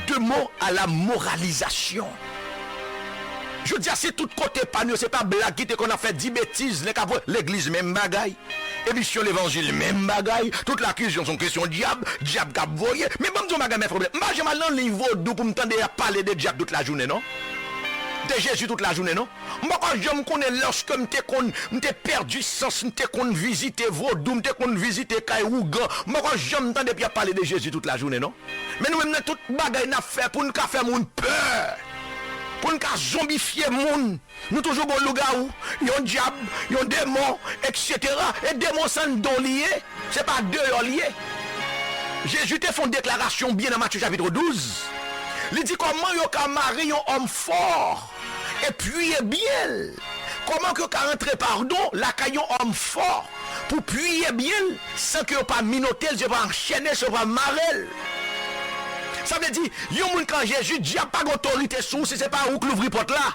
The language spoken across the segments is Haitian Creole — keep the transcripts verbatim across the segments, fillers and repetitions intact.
De mots à la moralisation. Jodi a, se tout kote pa nou yo, se pa blag ki te konn ap fè, di betiz, nèg ap voye legliz, menm bagay. Emisyon levanjil, menm bagay. Tout lakizasyon se yon kesyon dyab, dyab k ap voye. Men ban m di yon bagay, mè frè, m pa janm al nan liy vodou pou m tande y ap pale de dyab tout lajounen, non. De Jezi tout lajounen, non. M poko janm konnen lòske m te konn, m te pèdi sans, m te konn vizite vodou, m te konn vizite kay ougan. M poko janm tande pou y ap pale de Jezi tout lajounen, non. Men nou menm nan tout bagay n ap fè pou n ka fè moun pè, pou n ka zonbifye moun, nou toujou gon lougawou, yon dyab, yon demon, etsetera. E demon se yon don li ye, se pa deyò li ye. Jezi te fè yon deklarasyon byen nan Matye chapit douz. Li di kòman yo ka mare yon òm fò e piye byen l. Kòman ke yo ka rantre, padon, lakay yon òm fò pou piye byen l san ke yo pa minote l, yo pa anchène l, yo pa mare l? Sa vle di, yon moun k an Jezi, dyab pa gen otorite sou ou si se pa ou k louvri pòt la.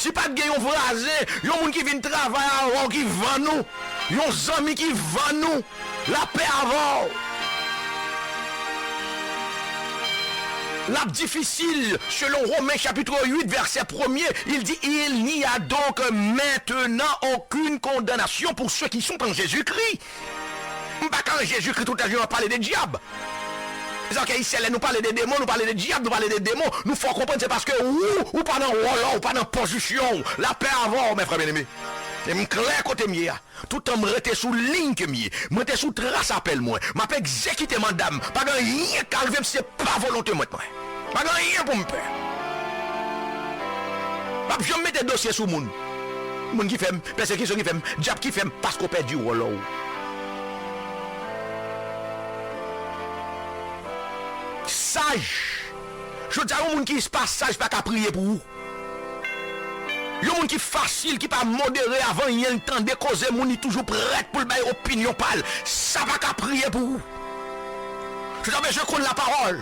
Si pa t gen yon vwazen, yon moun ki vin travay avè w, ki vann ou, yon zanmi ki vann ou, lapè avè w. L ap difisil, selon Romen chapit uit, vèsè premye, il di, il n'y a donc maintenant aucune condamnation pour ceux qui sont en Jésus-Christ. M pa ka an Jezikri tout lajounen ap pale de dyab. Sa ke isyèl, lè nou pale de demon, nou pale de dyab, nou pale de demon, nou fè w konprann se paske ou, ou pa nan wòl ou, ou pa nan pozisyon w. Lapè avè w, mè frè byeneme. E m klè kote m ye a. Toutan m rete sou liy ke m ye, m rete sou tras apèl mwen, m ap egzekite manda m. Pa gen anyen k ka rive m si se pa volonte mwen, mwen. Pa gen anyen pou m pè. M ap janm mete dosye sou moun. Moun ki fè m, pèsekisyon ki fè m, dyab ki fè m, paske w pèdi wòl ou. Saj. Jodi a, yon moun ki pa saj pa ka priye pou ou. Yon moun ki fasil, ki pa modere avan anyen l tande koze moun, li toujou prèt pou l bay opinyon pa l. Sa pa ka priye pou ou. Jodi a, w bezwen konn lapawòl.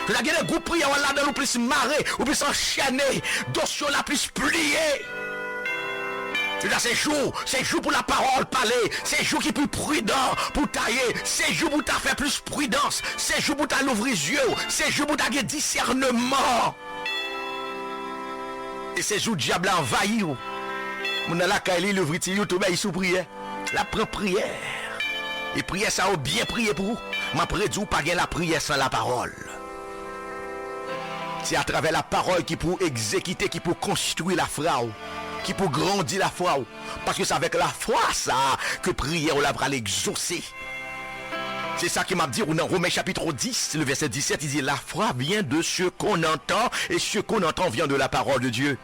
Jodi a, gen de gwoup priyè w al ladan l, ou plis mare, ou plis anchène, dosye w la plis pliye. Jodi a, se jou, se jou pou lapawòl pale, se jou ki pi pridan pou w ta ye, se jou pou w ta fè plis pridans, se jou pou w ta louvri zye w, se jou pou w ta gen disèneman. E se jou dyab la anvayi w. Moun nan lakay li, li ouvri ti YouTube, li sou priyè. L ap pran priyè. E priyè sa yo byen priye pou ou. M ap redi w, pa gen lapriyè san lapawòl. Se atravè lapawòl ki pou egzekite, ki pou konstwi lafwa w, ki pou grandi lafwa w. Paske se avèk lafwa sa a ke priyè w la pral egzose. Se sa ke m ap di w nan Romen chapit dis, le vèsè disèt, li di, la foi vient de ce qu'on entend, et ce qu'on entend vient de la parole de Dieu.